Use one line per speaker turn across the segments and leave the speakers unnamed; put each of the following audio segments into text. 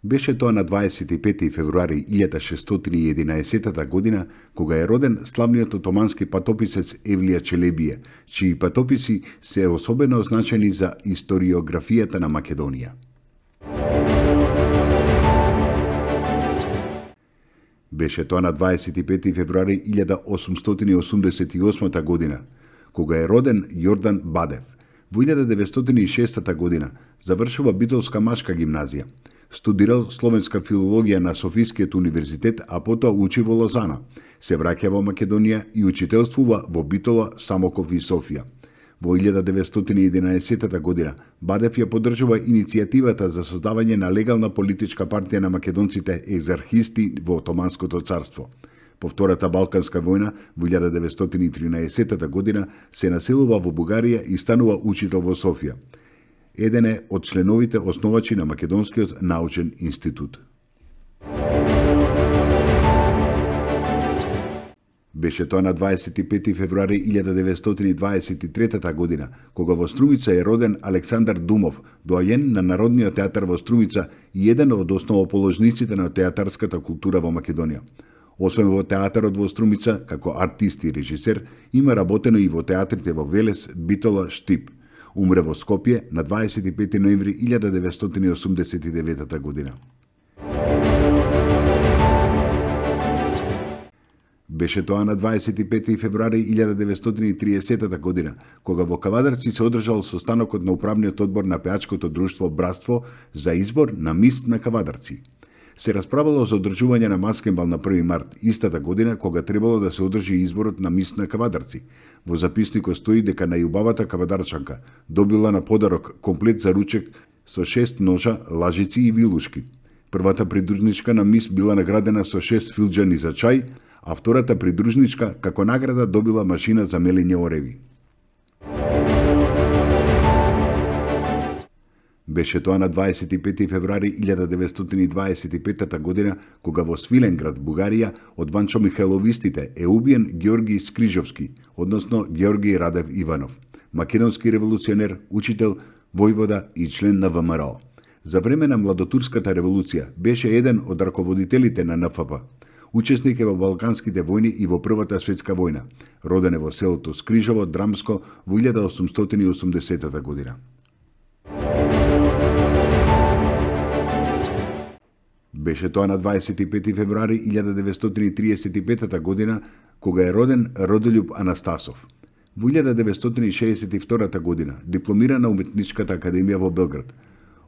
Беше тоа на 25 февруари 1611 година, кога е роден славниот отомански патописец Евлија Челебије, чии патописи се особено означени за историографијата на Македонија. Беше тоа на 25 февруари 1888 година, кога е роден Јордан Бадев. Во 1906 година завршува Битолска машка гимназија. Студирал словенска филологија на Софискиот универзитет, а потоа учи во Лозана. Се враќа во Македонија и учителствува во Битола, Самоков и Софија. Во 1911 година Бадев ја поддржува иницијативата за создавање на легална политичка партија на македонците екзархисти во Отоманското царство. По Втората Балканска војна во 1913 година се населува во Бугарија и станува учител во Софија. Еден е од членовите основачи на Македонскиот научен институт. Беше тоа на 25 февруари 1923 година, кога во Струмица е роден Александар Думов, доајен на Народниот театар во Струмица и еден од основоположниците на театарската култура во Македонија. Освен во театарот во Струмица, како артист и режисер, има работено и во театрите во Велес, Битола, Штип. Умре во Скопје на 25 ноември 1989 година. Беше тоа на 25 февруари 1930 година, кога во Кавадарци се одржал состанокот на управниот одбор на пеачкото друштво Братство за избор на мис на Кавадарци. Се расправало за одржување на маскенбал на 1 март истата година, кога требало да се одржи изборот на мис на Кавадарци. Во записникот стои дека најубавата кавадарчанка добила на подарок комплет за ручек со 6 ножа, лажици и вилушки. Првата придружничка на мис била наградена со 6 филџани за чај, а втората придружничка како награда добила машина за мелење ореви. Беше тоа на 25 февруари 1925 година, кога во Свиленград, Бугарија, од ванчомихайловистите е убиен Георги Скрижовски, односно Георги Радев Иванов, македонски револуционер, учител, војвода и член на ВМРО. За време на Младотурската револуција беше еден од раководителите на НФП. Учесник е во Балканските војни и во Првата светска војна. Роден е во селото Скрижово, Драмско, во 1880 година. Беше тоа на 25 февруари 1935 година, кога е роден Родолјуб Анастасов. Во 1962 година дипломира на Уметничката академија во Белград.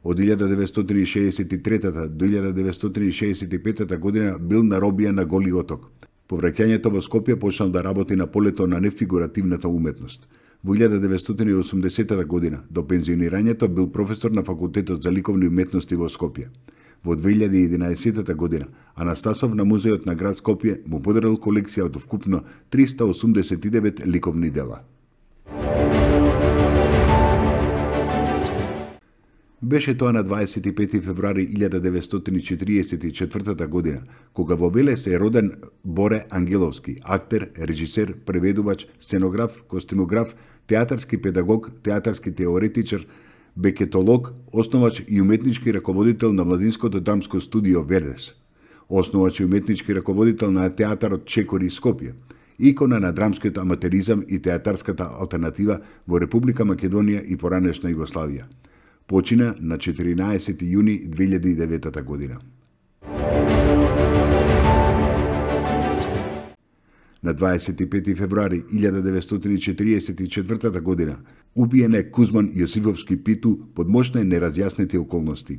Од 1963 до 1965 година бил на робија на Голи оток. По враќањето во Скопје почнал да работи на полето на нефигуративната уметност. Во 1980 година до пензионирањето бил професор на Факултетот за ликовни уметности во Скопје. Во 2011 година Анастасов на Музеот на град Скопје му подарил колекција од вкупно 389 ликовни дела. Беше тоа на 25 февруари 1944 година, кога во Велес е роден Боре Ангеловски, актер, режисер, преведувач, сценограф, костюмограф, театарски педагог, театарски теоретичар, бекетолог, основач и уметнички раководител на младинското драмско студио Велес, основач и уметнички раководител на театарот Чекори Скопје, икона на драмскиот аматеризам и театарската алтернатива во Република Македонија и поранешна Југославија. Почина на 14 јуни 2009 година. На 25 февруари 1944 година убиен е Кузман Јосифовски Питу под мощни неразјаснети околности.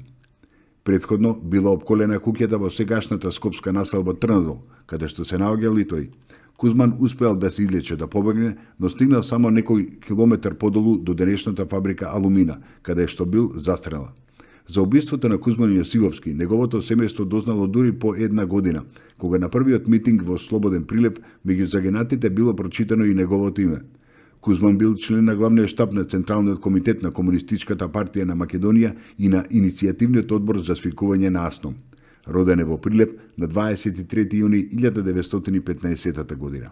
Претходно била опколена куќата во сегашната скопска населба Трнадол, каде што се наоѓал и тој. Кузман успеал да се излече, да побегне, но стигнал само некој километар подолу до денешната фабрика Алумина, каде што бил застрелен. За убиството на Кузман Јосифовски, неговото семејство дознало дури по 1 година, кога на првиот митинг во Слободен Прилеп меѓу загинатите било прочитано и неговото име. Кузман бил член на главниот штаб на Централниот комитет на Комунистичката партија на Македонија и на иницијативниот одбор за свикување на АСНОМ. Роден е во Прилеп на 23 јуни 1915 година.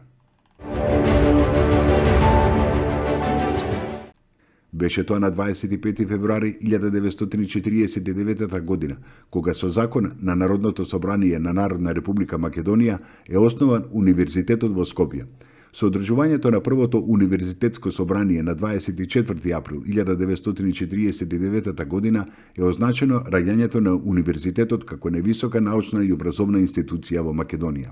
Беше тоа на 25 февруари 1949 година, кога со закон на Народното собрание на Народна република Македонија е основан Универзитетот во Скопје. Со одржувањето на првото универзитетско собрание на 24 април 1949 година е означено раѓањето на универзитетот како невисока научна и образовна институција во Македонија.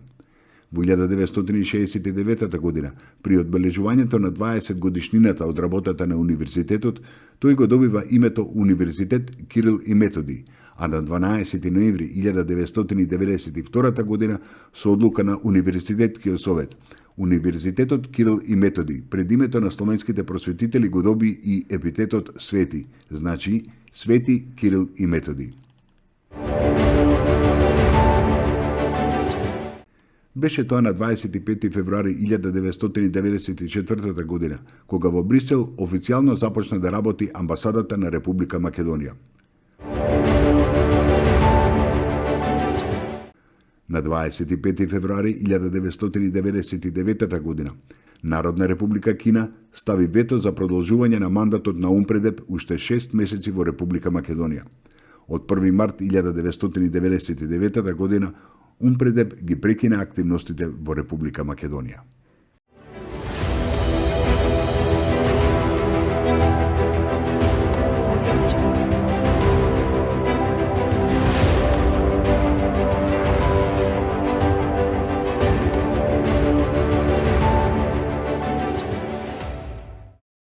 Во 1969 година, при одбележувањето на 20 годишнината од работата на универзитетот, тој го добива името Универзитет Кирил и Методи, а на 12 ноември 1992 година со одлука на Универзитетскиот совет, Универзитетот Кирил и Методи пред името на словенските просветители го доби и епитетот Свети, значи Свети Кирил и Методи. Беше тоа на 25 февруари 1994 година, кога во Брисел официјално започна да работи амбасадата на Република Македонија. На 25 февруари 1999 година, Народна република Кина стави вето за продолжување на мандатот на УНПРЕДЕП уште 6 месеци во Република Македонија. Од 1 март 1999 година, УНПРЕДЕП ги прекина активностите во Република Македонија.